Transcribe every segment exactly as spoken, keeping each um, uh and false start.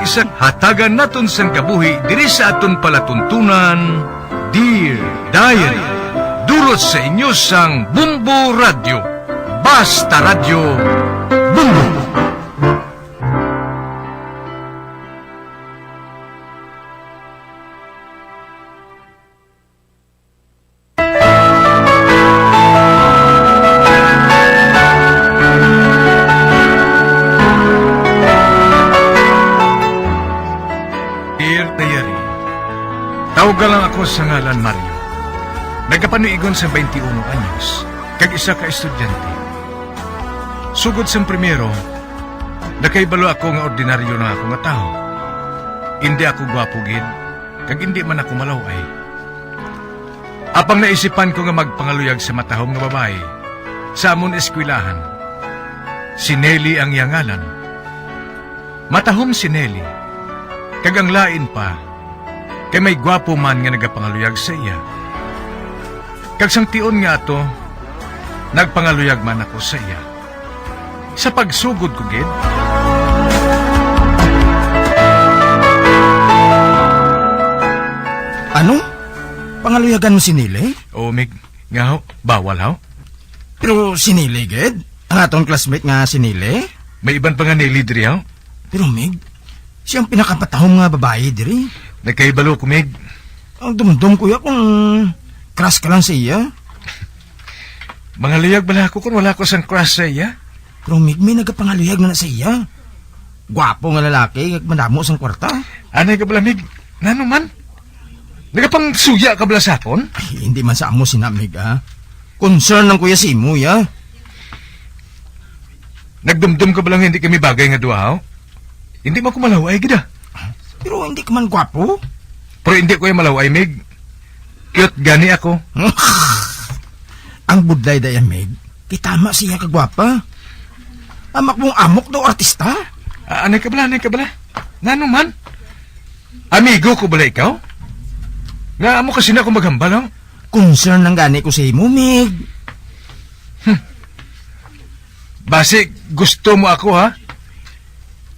Sa hatagan naton sang kabuhi diri sa aton palatuntunan, Dear Diary, dulot sa inyo sang Bumbo Radyo. Basta Radyo, Bumbo! Dear Diary, tawga lang ako sa ngalan Mario. Nagapanuigon sa twenty-uno anyos, kag isa ka estudyante. Sugod sang primero, nakahibalo ako nga ordinaryo lang ako nga tawo. Indi ako gwapo gid, kag indi man ako malaw-ay. Apang naisipan ko nga magpangaluyag sa matahom nga babayi sa amon eskwelahan. Si Nelly ang iya ngalan. Matahom si Nelly, kag ang lain pa, kay may gwapo man nga nagapangaluyag sa iya. Kag sang tion nga ato, nagpangaluyag man ako sa iya. Sa pagsugod ko gid. Ano? Pangaluyagan mo si Nile? Oo, Mig. Nga ho, bawal ho? Pero si Nile gid? Ang aton classmate nga si Nile? May iban pa nga Nile diri ho? Pero, Mig, siya ang pinakapatahom nga babayi diri. Nagkahibalo ko, Mig. Ang dumdum ko ya kung crush ka lang sa iya. Mangaluyag bala ako kung wala ko sang crush sa iya. Pero, Mig, may nagapangaluyag na, na sa iya. Gwapo nga lalaki, kag madamo sang kwarta. Anay ka bala, Mig? Nano man? Nagapangsuya ka bala sa akon? Ay, hindi man sa amo sina, Mig, ah. Concern lang ko ya sa imo, ya. Nagdumdum ka bala nga hindi kami bagay nga duha, ho? Hindi man ko malaw-ay gid, ah. Pero hindi ka man gwapo. Pero hindi ko ya malaw-ay, Mig. Cute gani ako. Ang budlay da ya, Mig. Kay tama siya kagwapa. Amak mong amok daw artista. Ah, anay ka bala, anay ka bala. Nano man? Amigo ko bala ikaw? Nga amo kasi na akong maghambal, ha? Concern lang gani ko sa imo, Mig. Hmm. Basi gusto mo ako, ha?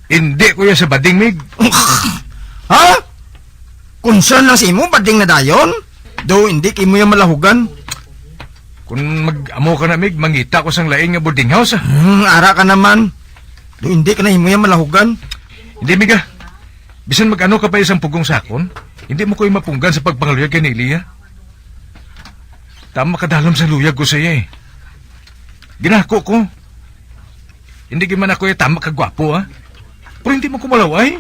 Hindi ko ya sa bading, Mig. Ha? Concern lang sa imo, bading na dayon? Do, hindi kay mo ya malahugan. Kung mag-amo ka na, Mig, mangita ko sang lain nga boarding house, ah. Hmm, ara ka naman. Do, hindi ka na imo ya malahugan. Hindi, Mig, ah. Bisan mag-ano ka pa isang pugong sa akon, hindi mo ko mapunggan sa pagpangaluyag kay Nelia. Tama kadalom sa luyag ko sa iya, eh. Ginako ko. Hindi gid man ako, eh, tama kagwapo, ha? Pero hindi mo ko malaw-ay.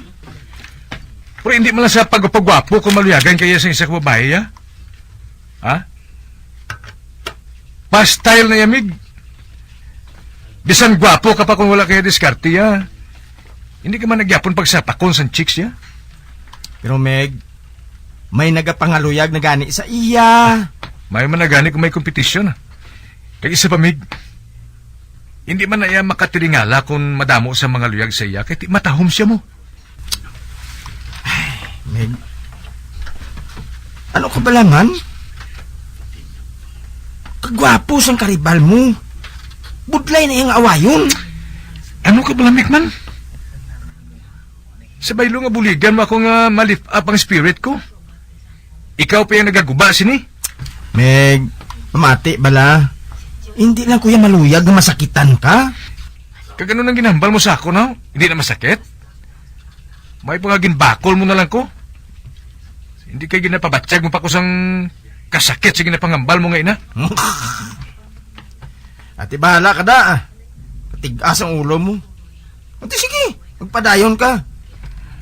Pero hindi man lang sa pagpagwapo kung maluyagan kaya sa isa ka babae, ha? Ha? Pa-style na yan, Mig. Bisan gwapo ka pa kung wala kaya diskarte, ha? Hindi ka man nagyapon pagsapakon sang chicks, ya? Pero, Meg, may nagapangaluyag na gani sa iya. May man na gani kung may kompetisyon, ah. Kag isa pa, Mig, hindi man na iya makatilingala kung madamo sa mga luyag sa iya, kay ti-, matahom siya mo. Ay, Meg, ano ka bala man? Kagwapo sang karibal mo. Budlay na iyang awayon. Ano ka bala, Meg, man? Sa baylo nga buligan mo ako nga ma-lift up ang spirit ko. Ikaw pa yung nagaguba sini. Meg, pamati bala. Hindi lang kuya maluyag nga masakitan ka. Kag ano nang ginahambal mo sa ako, no? Hindi na masakit? May pa nga ginbakol mo na lang ko. Hindi kay ginapabatyag mo pa ko sang kasakit sa ginapangambal mo nga ina. Ati bahala ka da, ah. Patigas ang ulo mo. Ati sige, magpadayon ka.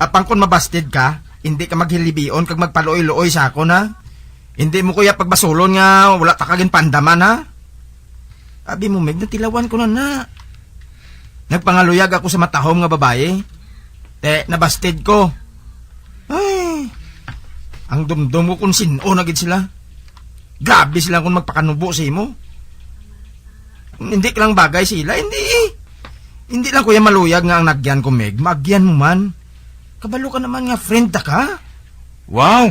Apang kon mabasted ka, hindi ka maghilibion kag magpaluoy-luoy sa akon, ha? Hindi mo kuya pagbasulon nga wala ta ka ginpandaman, ha? Abi mo, Meg, natilawan ko na na. Nagpangaluyag ako sa matahom nga babayi. Te, nabasted ko. Ay, ang dumdum ko kung sin-o na gid sila. Grabe sila kung magpakanubo sa imo. Kung hindi ka lang bagay sa ila, hindi. Hindi lang kuya maluyag nga ang nagyan ko, Meg. Maagyan mo man. Kabalo ka naman nga friend ta ka. Wow!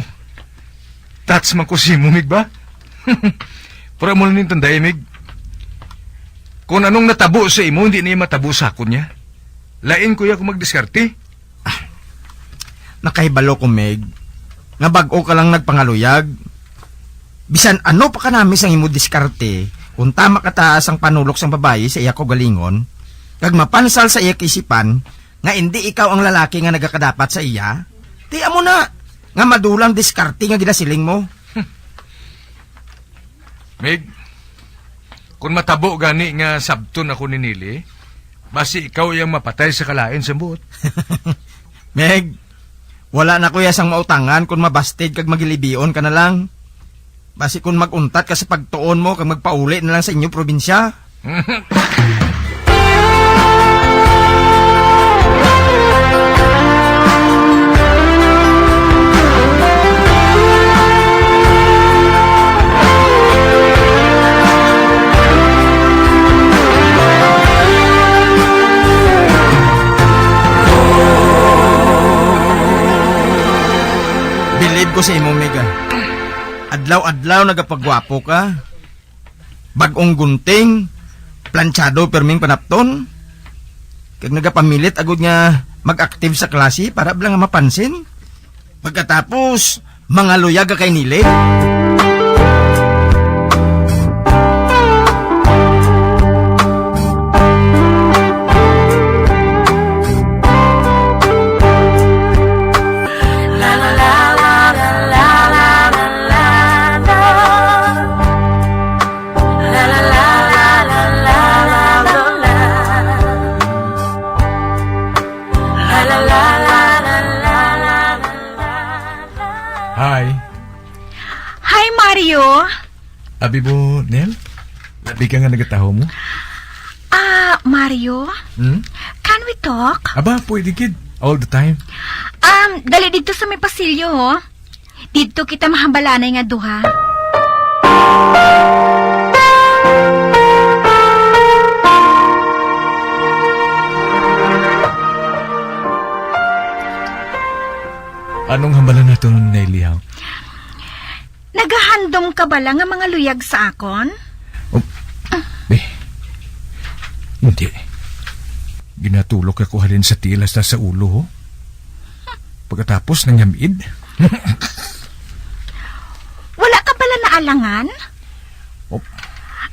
Touch man ko si imo, Mig, ba? Pero amo lang ning tandai, Mig. Kung anong natabo sa imo, hindi na iya matabo sa akon niya. Lain ko ya kung magdiskarte. Ah, Nakahibalo ko, Meg, nga bag-o ka lang nagpangaluyag. Bisan ano pa kanami sang imo diskarte, kung tama kataas ang panulok sang babayi sa iya kaugalingon, kag mapansal sa iya kaisipan nga indi ikaw ang lalaki nga nagakadapat sa iya, ti amo na nga madulang diskarte nga ginasiling mo. Mig, kung matabo gani nga sabton ako ni Nili, basi ikaw iyang mapatay sa kalain sa buot. Meg, wala na ko iya sang mautangan kon mabasted kag magilibion ka na lang. Basi kon mag-untat ka sa pagtuon mo kag magpauli na lang sa inyo probinsya. Bilib ko sa imo, Mega. Adlaw-adlaw nagapagwapo ka. Bag-ong gunting, planchado pirming panapton. Kag nagapamilit agud nga mag-active sa klase para bala nga mapansin. Pagkatapos, mangaluyag ka kay Nili. Hi. Hi, Mario. Abi mo, Nel? Labi ka nga nagataho mo? Ah, Mario? Hmm? Can we talk? Aba, pwede gid. All the time. Um, dali dito sa may pasilyo, ho. Didto kita mahambalanay nga duha. Anong hambalan naton, Neliaw? Nagahandom ka bala nga mangaluyag sa akon? Oh, eh, hindi. Ginatulok ako halin sa tiil hasta sa ulo, ho. Pagkatapos, nangyamid. Wala ka bala naalangan? Oh.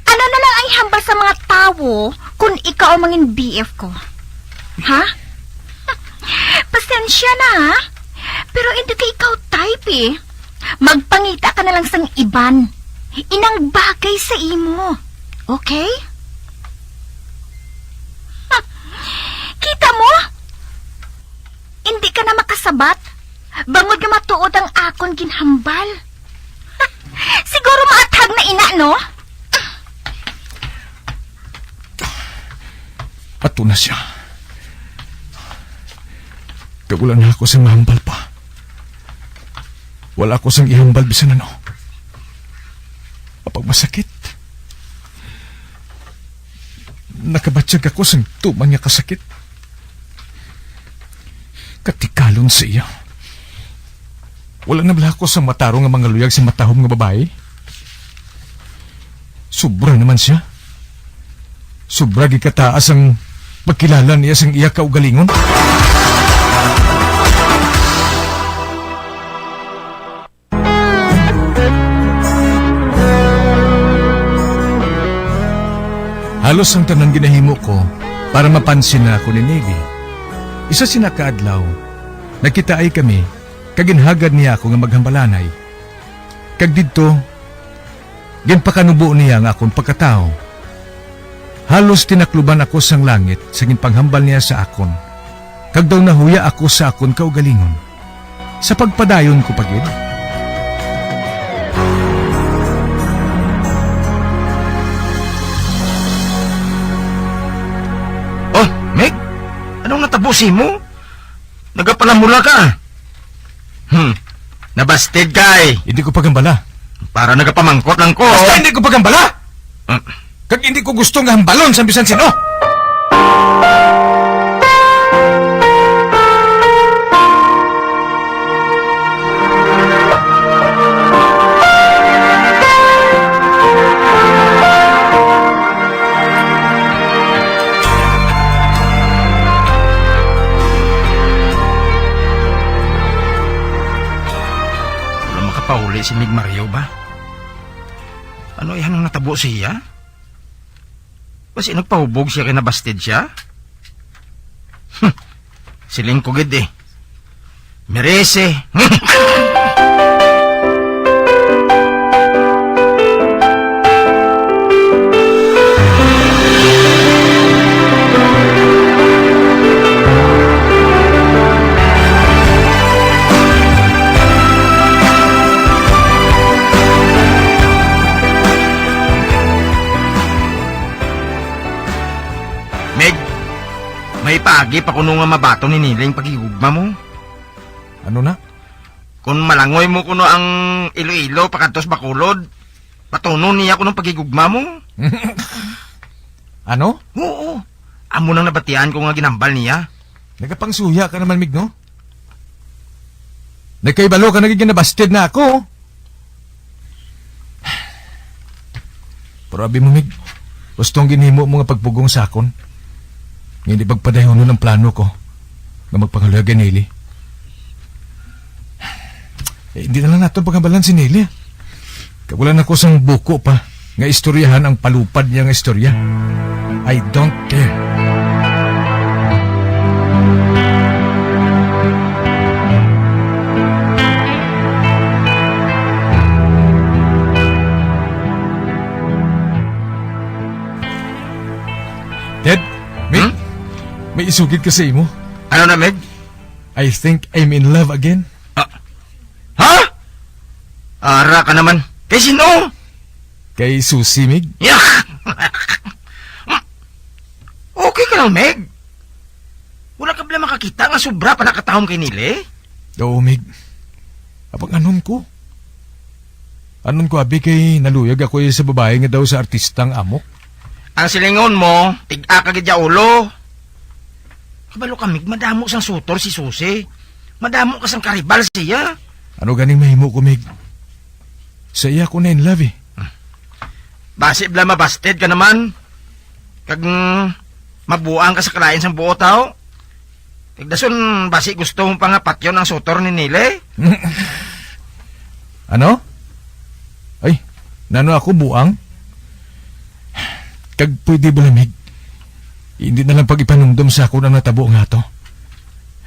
Ano na lang ang ihambal sa mga tawo kung ikaw ang mangin B F ko? Ha? Pasensya na, ha? Pero hindi ka ikaw type, eh. Magpangita ka na lang sang iban. Inang bagay sa imo. Okay? Kita mo? Indi ka na makasabat, bangod nga matuod ang akon ginhambal. Siguro maathag na ina, no? Ato na siya. Kag wala na ako sing mahambal pa. Wala ako sing ihambal bisan ano. Apang masakit. Nakabatyag ako sang tuman nga kasakit. Katikalon sa iya. Wala na bala ako sang matarong nga mangaluyag sa matahom nga babayi? Sobra naman siya. Sobra gid kataas ang pagkilala niya sang iya kaugalingon. Halos ang tanan ginahimo ko para mapansin na ako ni Navy. Isa sina ka adlaw, nagkitaay kami, kag ginhagad niya ako nga maghambalanay. Kag didto, ginpakanubo niya nga akon pagkatawo. Halos tinakluban ako sang langit sa ginpanghambal niya sa akon, kag daw nahuya ako sa akon kaugalingon. Sa pagpadayon ko pa gid. Oh, Meg, anong natabo sa imo? Nagapalamula ka. Hmm. Nabasted ka, eh. Hindi ko pagambala. Para nagapamangkot lang ko. Basta hindi ko pagambala! Ah. Kag hindi ko gusto nga hambalon sa bisan sino. Pauli si Mig Mario ba? Ano iya nang natabo siya? Basi nagpahubog siya kay nabasted siya? Hmm. Siling ko gid eh. Merese. Meg, may paagi pa kuno nga mabaton ni Niling paghigugma mo. Ano na? Kung malangoy mo kuno ang Iloilo pakadto sa Bacolod, batunon niya kuno ang paghigugma mo. Ano? Oo. Amo nang nabatian ko nga ginambal niya. Nagapangsuya ka naman, Mig, no? Nagkahibalo ka na gid nga nabasted na ako. Pero abi mo, Mig, gusto ang ginhimo mo nga pagpugong sa akon. Nga hindi pagpadayonon ang plano ko nga magpangaluyag kay Nelly. Eh, hindi na lang naton paghambalan si Nelly, ah. Kag wala na ko sang buko pa nga istoryahan ang palupad niya nga istorya. I don't care. Ted, may, Hmm? may isugid ka sa imo. Ano na, Meg? I think I'm in love again. Ah. Ha? Ara ka naman. Kay sino? Kay Susie, Mig. Yak! Okay ka lang, Meg? Wala ka bala makakita nga sobra pa nakatahom kay Nile? Oo, Mig. Apang anon ko? Anon ko, abi, kay naluyag ako sa babae nga daw sa artistang amok? Ang silingon mo, tig-a ka gid ya ulo. Kabalo ka, Mig, madamo sang sutor si Susie. Madamo ka sang karibal siya. Ano ganing mahimo ko, Mig? Sa iya ko na in love, eh. Basi bala mabasted ka naman. Kag, mm, mabuang ka sa kalain sang buot, aw. Kag dason, basi gusto mo pa nga patyon ang sutor ni Nile? Ano? Ay, nano ako buang? Kag pwede ba, Mig? Hindi na lang pag-ipanumdom sa akon ang natabo nga to.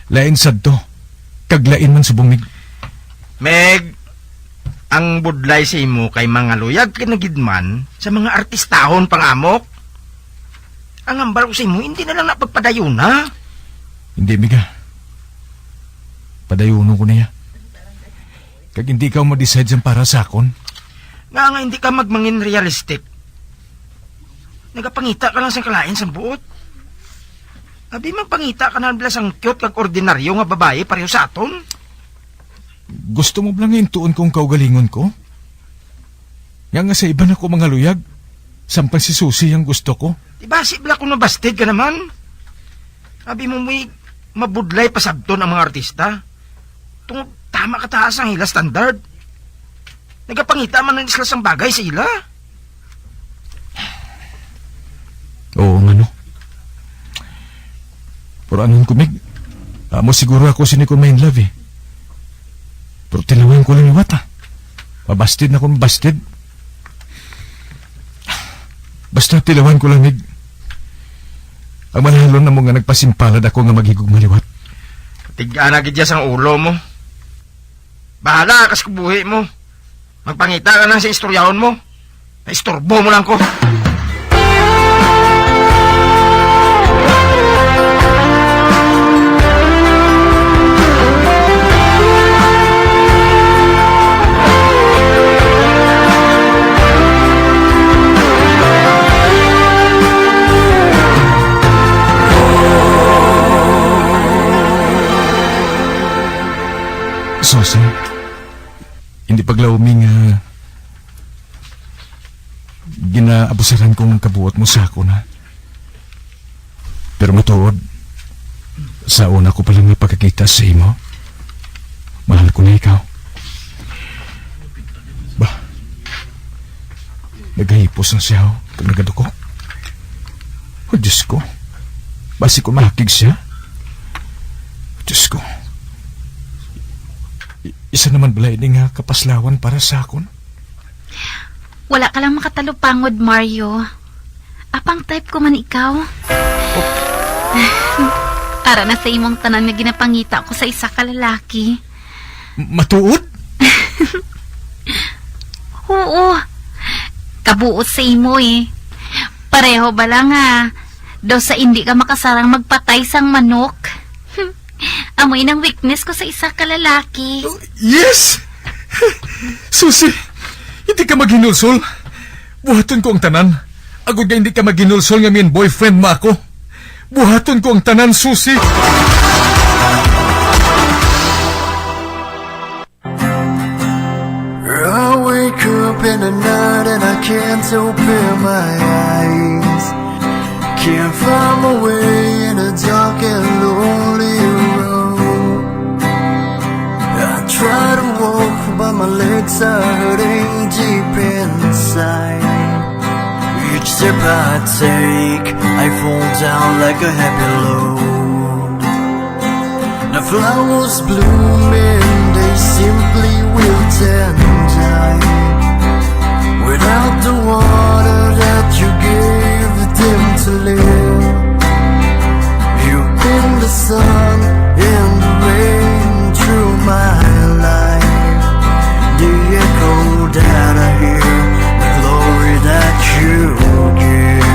Lain sad to. Kag lain man subong, Mig. Meg, ang budlay sa imo kay mangaluyag ka na gid man sa mga artistahon pang amok. Ang hambal ko sa imo, hindi na lang na pagpadayuna. Hindi, Mig, ah. Padayunon ko niya. Kag hindi ka mo-decide sang para sa akon. Nga nga hindi ka magmangin realistic. Nagapangita ka lang sa kalain sang buot. Abi, magpangita ka na bala sang cute kag ordinaryo nga babayi pareho sa aton. Gusto mo bala nga intuon ko ang kaugalingon ko? Nga, nga sa iban ako mangaluyag, samtang si Susie ang gusto ko. Di ba, si bala kung nabasted ka naman? Abi mo, may mabudlay pasabton ang mga artista. Tungod tama kataas ang ila standard. Nagapangita man ang isla sang bagay sa ila. Oo, nga, no? Pero anon ko, Mig? Amo siguro ako sini ko ma-in love, eh. Pero tilawan ko lang liwat, ah. Mabasted na kung basted. Basta tilawan ko lang, Mig. Ang malahalon na mo nga nagpasimpalad ako nga maghigugma liwat. Tigaan na gid ya sang ulo mo. Bahala ka sa kabuhi mo. Magpangita ka lang sa istoryahon mo. Naistorbo mo lang ko. Susie, hindi paglaumi nga ginaabusaran ko ang kabuot mo sa akon, ha? Pero matuod, sa una ko pa lang nga pagkakita sa imo, mahal ko na ikaw. Ba, nagahipos na siya, oh, pag nagaduko. Oh, Diyos ko. Basi ko mahakig siya. Diyos ko. I- isa naman bala ini nga kapaslawan para sa akon? Wala ka lang makatalupangod, Mario. Apang type ko man ikaw. Ara na sa imong tanan nga ginapangita ko sa isa ka lalaki. M- matuod? Oo. Kabuot sa imo eh. Pareho bala nga daw sa indi ka makasarang magpatay sang manok. Amo inang weakness ko sa isa ka lalaki. Yes! Susi, hindi ka maghinulsol. Buhaton ko ang tanan. Agod nga hindi ka maghinulsol nga main boyfriend mo ako. Buhaton ko ang tanan, Susi. I wake up in the night and I can't open my eyes. Can't find my way in a dark and lonely room. I try to walk, but my legs are hurting deep inside. Each step I take, I fall down like a heavy load. The flowers blooming, they simply wilt and die without the water that you gave them to live. You've been the sun and the rain through my life. The echo that I hear, the glory that you give.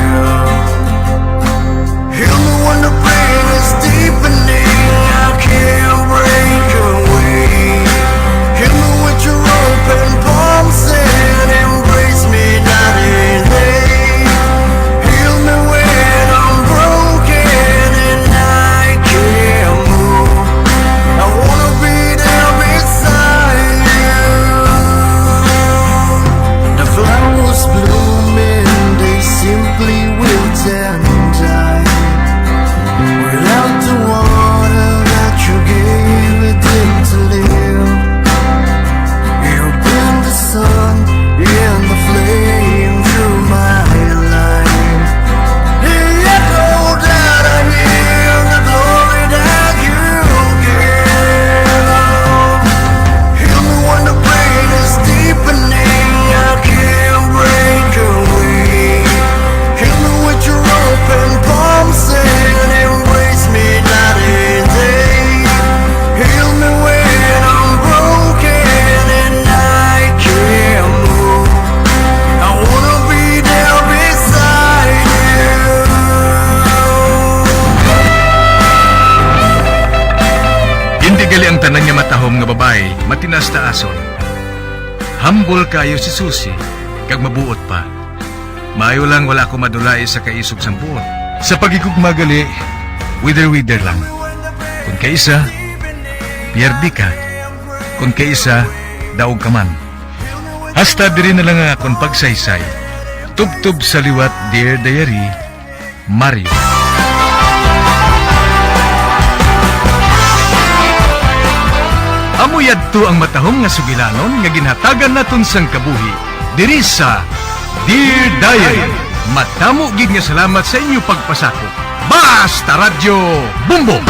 Heal me when the pain is deepening, I can't break away. Heal me with your open palms and embrace me night and day. Heal me when I'm broken and I can't move. I wanna be there beside you. The flowers blooming, they simply wilt and die without the water that you gave them to live. You've been the sun and the flame through my life. The echo that I hear, the glory that you give. Heal me when the pain is deepening, I can't break away. Heal me with your open palms and embrace me night and day. Heal me when I'm broken and I can't move. I wanna be there beside you. Indi gali ang tanan nga matahom nga babayi matinas-taason. Humble kayo si Susie, kag mabuot pa. Maayo lang wala ako madulai sa kaisog sang buot. Sa paghigugma gali, wither-wither lang. Kon kaisa, pierde ka. Kon kaisa, daog ka man. Hasta diri na lang ang akon pagsaysay. Tubtob sa liwat, Dear Diary, Mario. Amo yadto ang matahom nga sugilanon nga ginhatagan naton sang kabuhi diri sa Dear Diary. Madamo gid nga salamat sa inyo pagpasakop. Basta Radyo Bumbong!